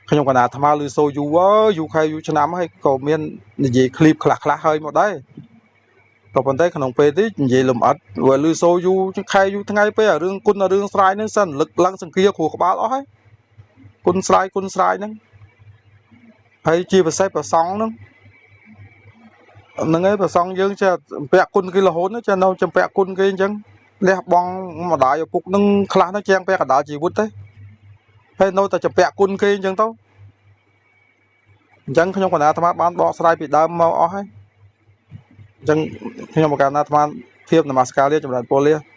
ខ្ញុំកណ្ដាលអាត្មាឮសូរយូរហើយយូរខែយូរឆ្នាំហើយក៏មាននិយាយឃ្លីបខ្លះខ្លះហើយមកដែរក៏ប៉ុន្តែក្នុងពេលនេះនិយាយលំអិតវាឮសូរយូរខែយូរថ្ងៃពេលអារឿងគុណអារឿងស្រ័យហ្នឹងសិនលឹកឡើងសង្គាគ្រូក្បាលអស់ហើយគុណស្រ័យគុណស្រ័យហ្នឹងហើយជាពិសេសប្រសង់ហ្នឹងហ្នឹងហើយប្រសង់យើងចេះអំពាក់គុណគេរហូតចេះនៅចម្ពាក់គុណគេអញ្ចឹងលះបង់ម្ដាយឪពុកហ្នឹងខ្លះហ្នឹងជាងពាក់កណ្ដាលជីវិតទេហើយនៅតែចម្ពាក់គុណគេអញ្ចឹងទៅអញ្ចឹងខ្ញុំកណ្ដាលអាត្មាបានបកស្រាយពីដើមមកអស់ហើយអញ្ចឹងខ្ញុំកណ្ដាលអាត្មាធៀបនមស្ការលាចម្រើនពរលា។